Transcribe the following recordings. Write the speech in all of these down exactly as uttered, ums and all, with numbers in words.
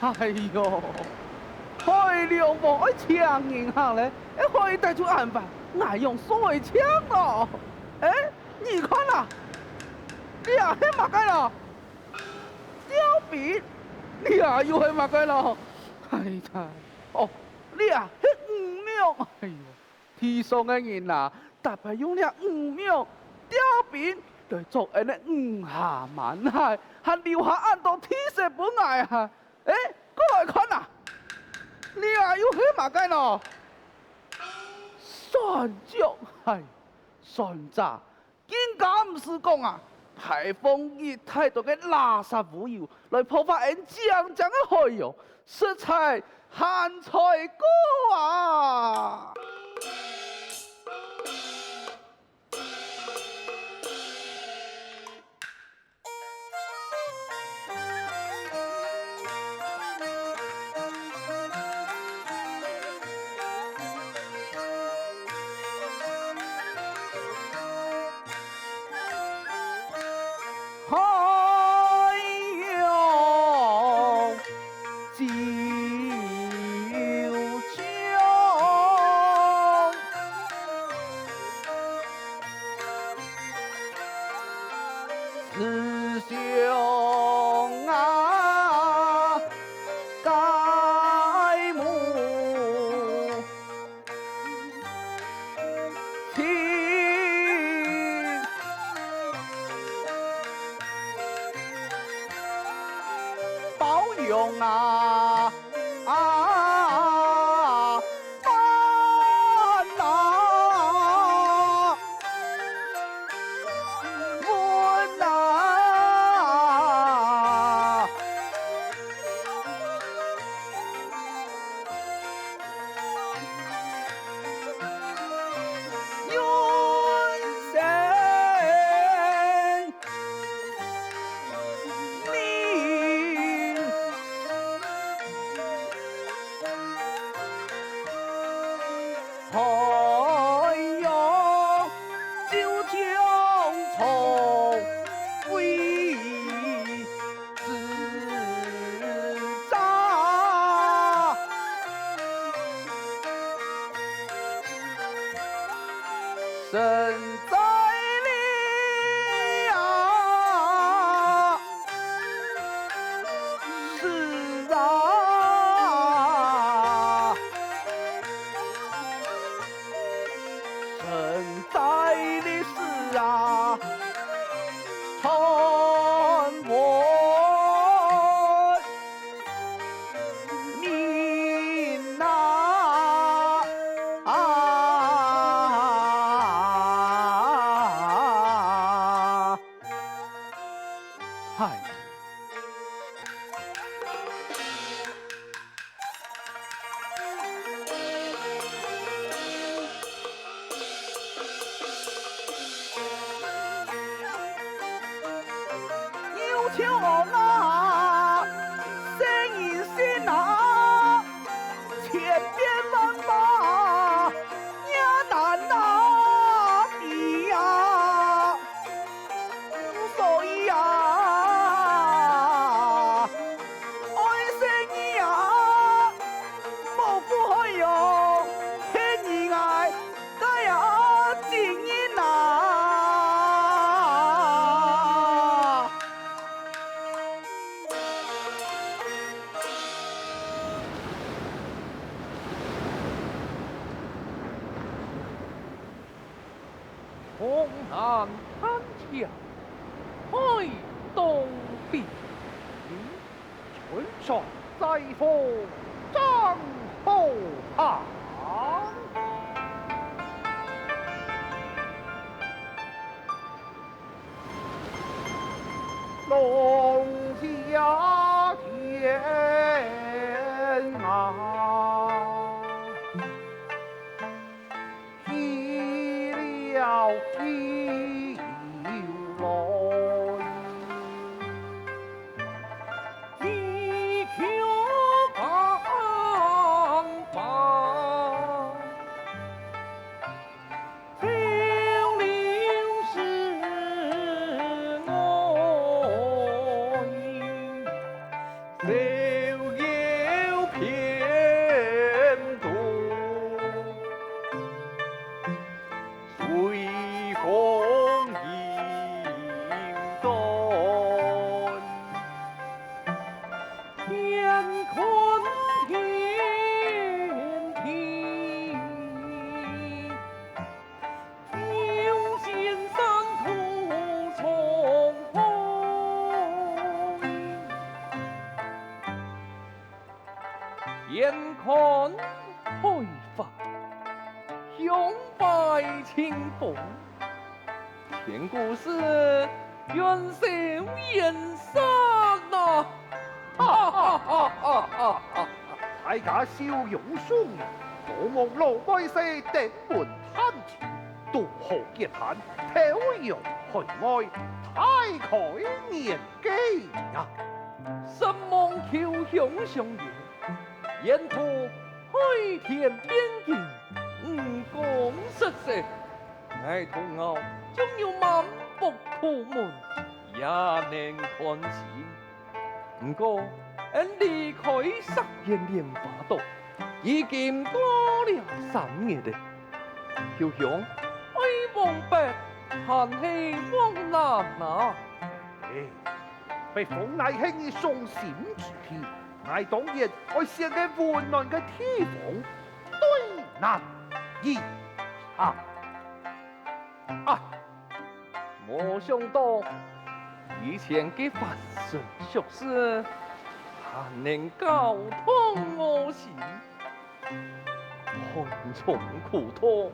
哎喲，海龍王愛請人客咧，欸，海帶就恁壞，𠊎仰煞會請咯？欸，你看啊，這係麼个咯？ 釣檳，這又係麼个咯？哎呀，哦，這係魚苗。哎喲，地上个人啊，逐擺用這魚苗、釣檳來做𠊎个魚蝦滿蟹，還留下恁多地色分𠊎啊！欸，過來看啊，這又係麼个咯？山竹，哎，山竹， 更加毋使講啊，排放一大堆个垃圾污油，來破壞𠊎淨淨个海洋，實在還罪過啊！海洋之中，思想啊，该目 情包容啊，啊，啊，温啊。 海洋就像潮水之沙，身在你啊， 是啊，身在的是啊，传闻人呐，啊。 嗨。有橋啊，生人心啊，千变万化，也难啊，知啊。 所以啊，愛惜你啊，保護海洋，係你𠊎个啊責任啊！ 東南山腳，海東邊，春山再逢漳河行。龍蝦天涯。 去了去又来，地久苍白，潮流是爱，潮也闲看海花，胸懷清风。千古事，愿酒言善啊！哈哈哈哈哈哈！大家笑容送人，多望老百姓得闻探听，渡河结難，漂洋海外，大开眼界呀！ 山望秋香相迎，沿途海天边境，五光十色。𠊎同敖縱有滿腹苦悶，也能看清。毋過，𫣆離開石燕蓮花島，已經過了三月了。秋香，愛往北，還係往南啊？哎， 北方乃係你傷心之地，𠊎當然愛選個溫暖个地方，對南而行。啊，無想到以前个繁塵俗世，還能搞動我心。 寒窗苦讀，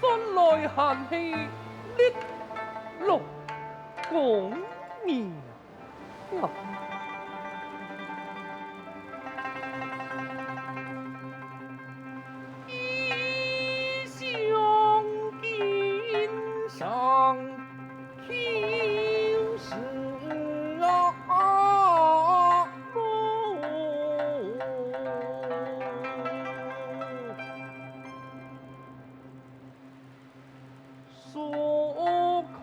算來還係力勞功名啊！異鄉今生 舊時啊，诉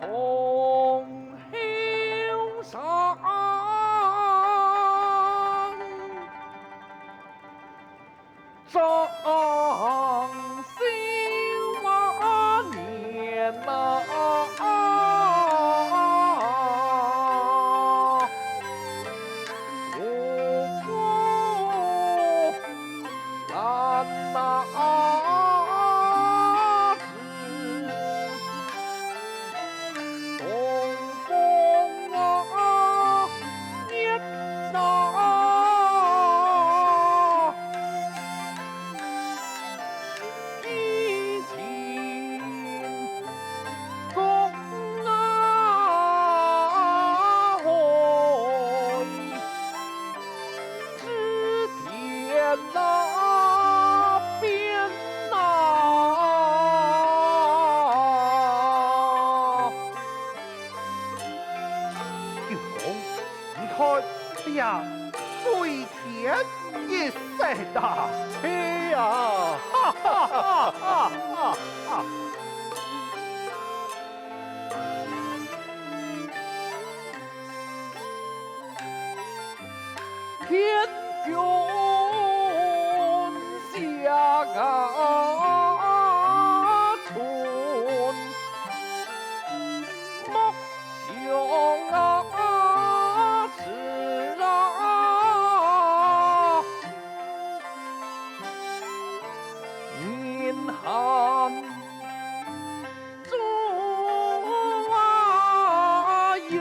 空后上。 张秀华年啊，五湖南哪子，东风啊，月啊。 以情共啊海，指天那边哪。秋香，你看，这水 天一色大气呀！哈哈哈哈哈哈！天云下啊，春木 香啊，枝啊，人寒竹啊，云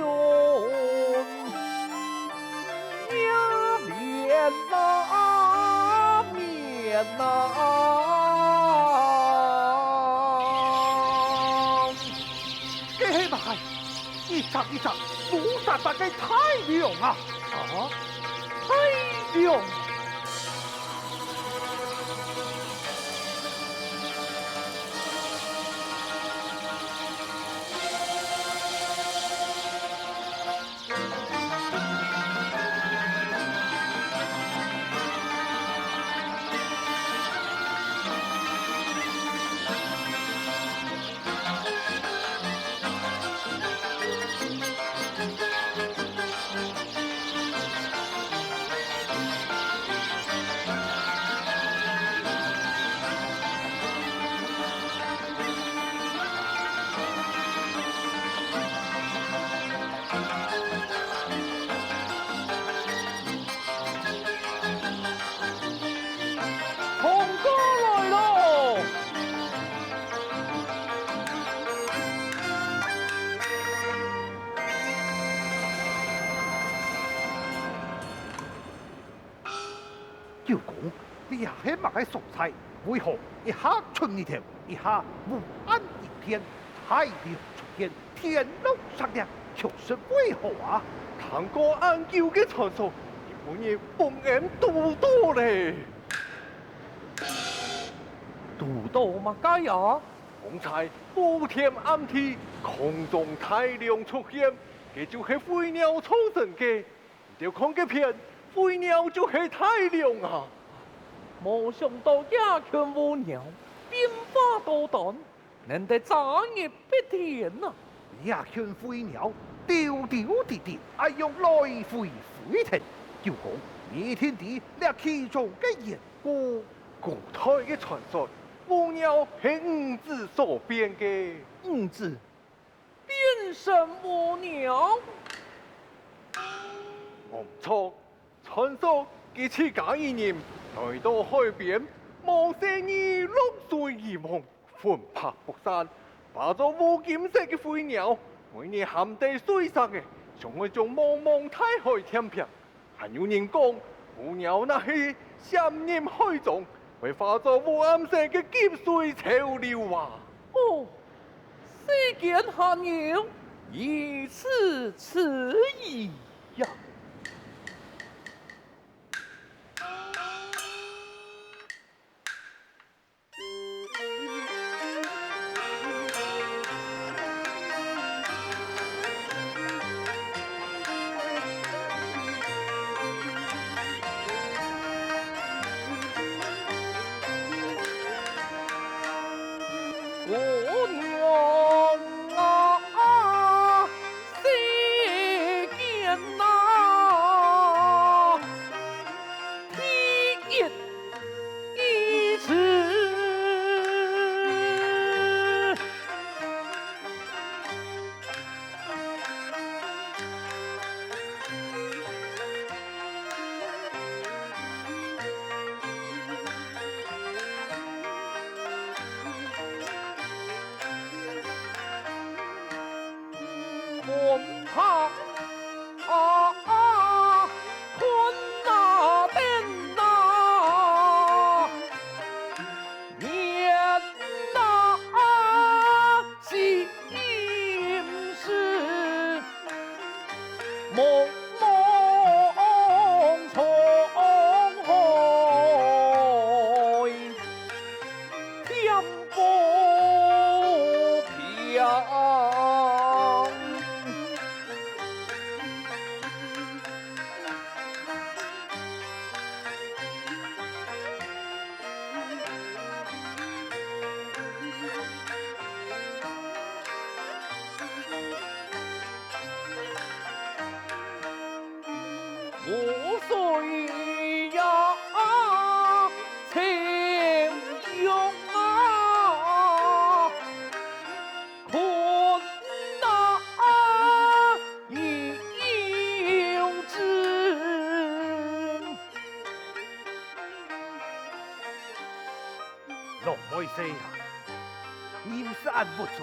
也连啊，绵啊。 該係麼个？一隻一隻烏煞煞个大龍啊！啊，大龍！舅公，這係麼个所在？為何一下春日頭，一下烏暗一片，大龍出現，天落石裂，卻是為何啊？聽過恁久个傳說，今晡日分𠊎堵到咧。堵到麼个啊？方才烏天暗地，空中大龍出現，該就係飛鳥造成个。 你兜看該片，飛鳥就係大龍啊！無想到這群烏鳥變化多端，能得遮日蔽天啊！這群飛鳥丟丟滴滴，恁樣來回飛騰，舅公，你一定知這其中个緣故。古代个傳說，烏鳥係魚子所變个。魚子？ 變成烏鳥？無錯，傳說佢自家一人來到海邊，無細義落水而亡，魂魄不散，化作烏金色个飛鳥，每日銜等水石仔，想愛將茫茫大海填平。 還有人講，烏鳥若係潛入海中，會化作烏暗色个急水潮流啊！哦，世間還有如此之異呀！ 姑娘啊，世間啊，第一 一次。魂魄啊，困啊，等啊，眠啊，心事茫茫沧海。 添补平。湖水呀，清湧啊，困难已有之。 老妹婿啊，人是恁鬱卒，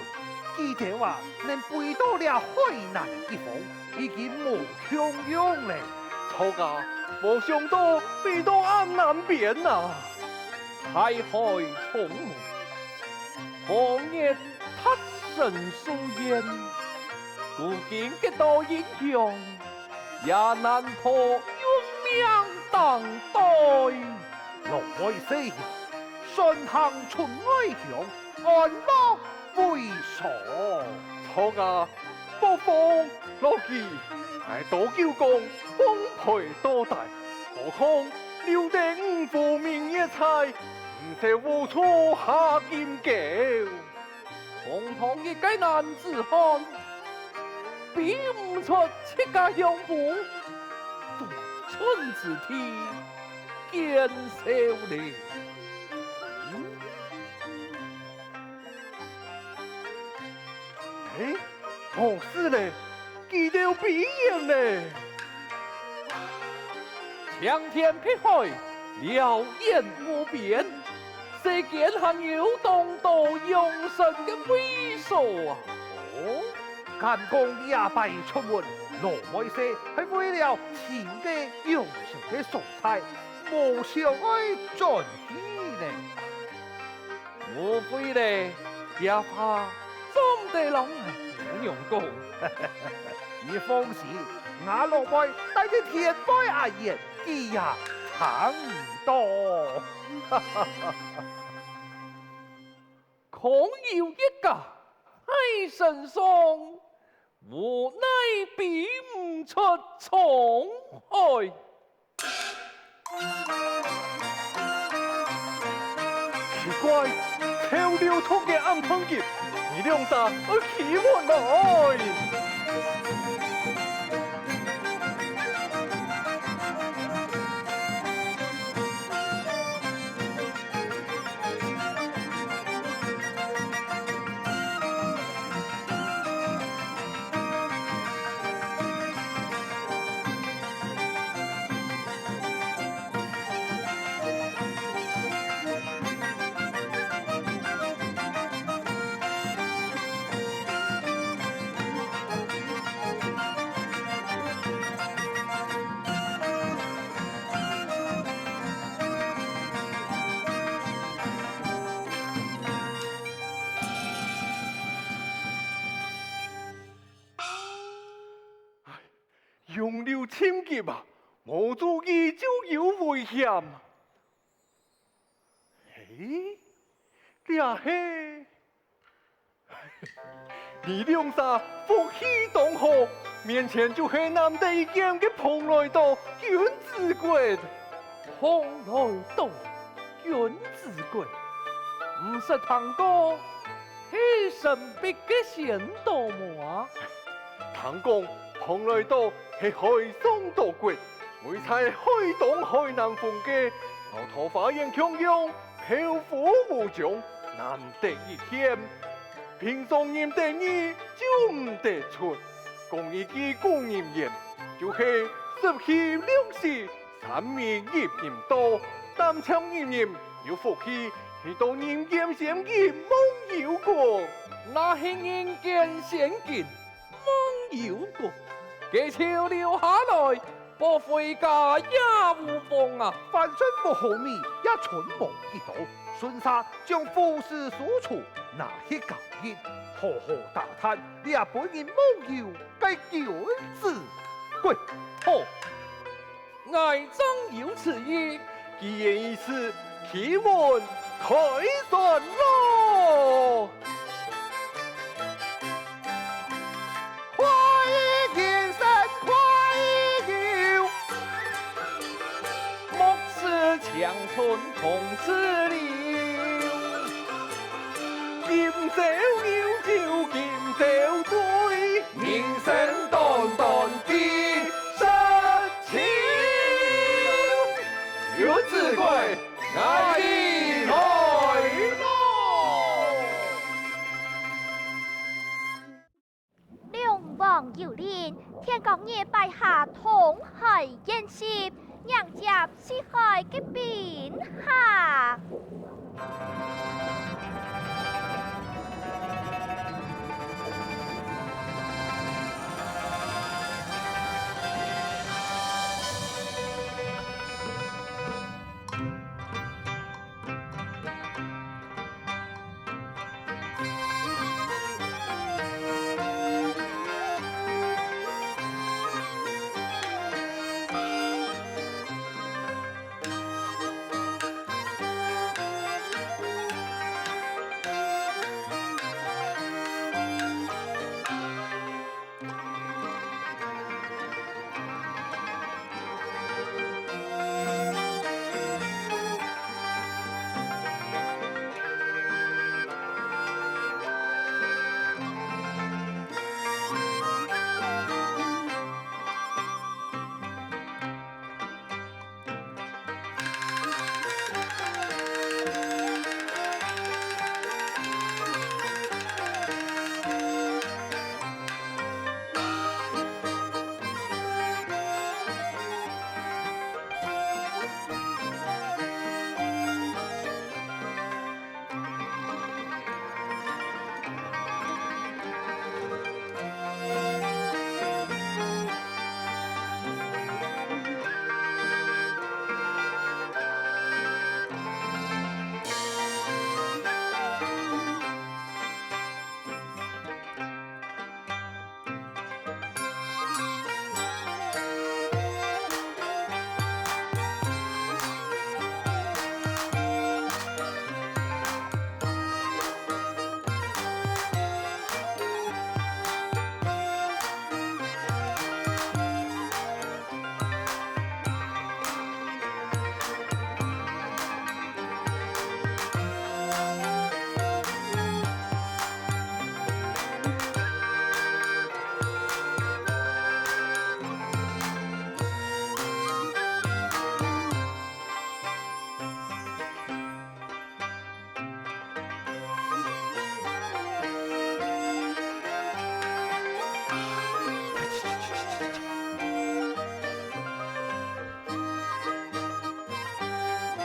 佢兜啊，能飛到這海南个地方，已經無共樣咧。著啊，無想到飛到恁南邊啊！大海蒼茫，荒野達成樹煙，古今幾多英雄， 也難破運命等待。老妹婿啊，順行出外鄉，安樂為上。著啊，北風落雨，𠊎到九江奉陪到底，何況留等五湖明月在，毋愁無處下金溝。 堂堂一個男子漢，比毋出自家鄉父，風吹之地，見笑咧。嗯？欸，無事咧，佢兜飛遠咧。 青天碧海，遙遠無邊，世間還有當多陽春个位所啊！哦，敢講這擺出門，老妹婿係為了尋該陽春个所在，無想愛轉去呢？誤會咧，這話做毋得摎𠊎餔娘講。你放心，吾老妹戴在天外阿緣，佢也聽毋到。空有一家，在山上，無奈比毋出滄海。 奇怪，透了毒个暗頓急，你兩儕愛去哪來？唉，楊柳盡急啊，無注意就有危險。 嘿，這係……你兩儕福氣當好，面前就係難得一見个蓬萊島君子國。蓬萊島君子國，毋識聽過，係神祕个仙島無啊？聽講蓬萊島係海上島國，位在海東海南風个，摎桃花源共樣， 飄忽無窮，難得一見。平常人得入就毋得出。講一句古人言，就係十去六十，三日入人島，但淨一人有福氣，去到人間仙境夢遊國。若係人間仙境夢遊國，該就留下來， 保回家也無妨啊！反正無好米，也存無幾多，順續將富士書處拿去交易，好好打探這分人夢遊个君子國。好，𠊎正有此意，既然如此， 啟文開船囉！快意人生快意遊，莫使青春空自留。今朝有酒今朝醉，人生短短幾十秋。君子國， 𠊎來囉！龍王有令，天光日擺下通海宴席，迎接四海个賓客。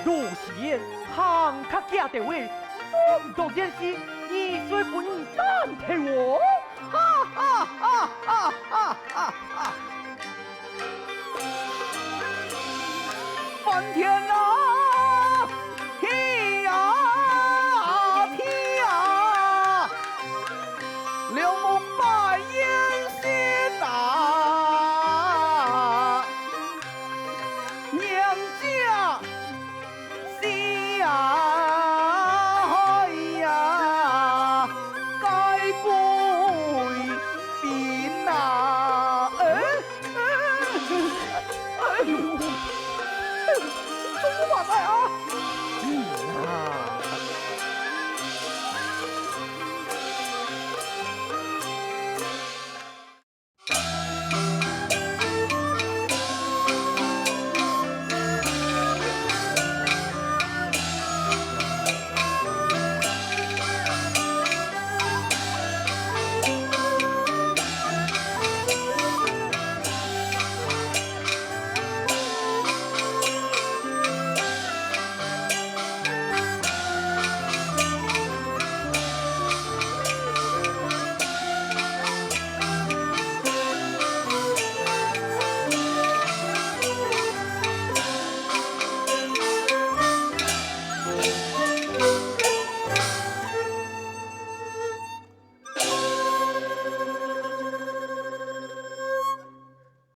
有時間行較遽兜仔，毋好當見笑，你就分人擔頭哦。哈哈哈哈哈哈哈！翻天啊，地啊，地啊！ 两目把眼心啊，娘家死啊，哎呀，该归边啊！哎，哎，哎呦，做乜啊？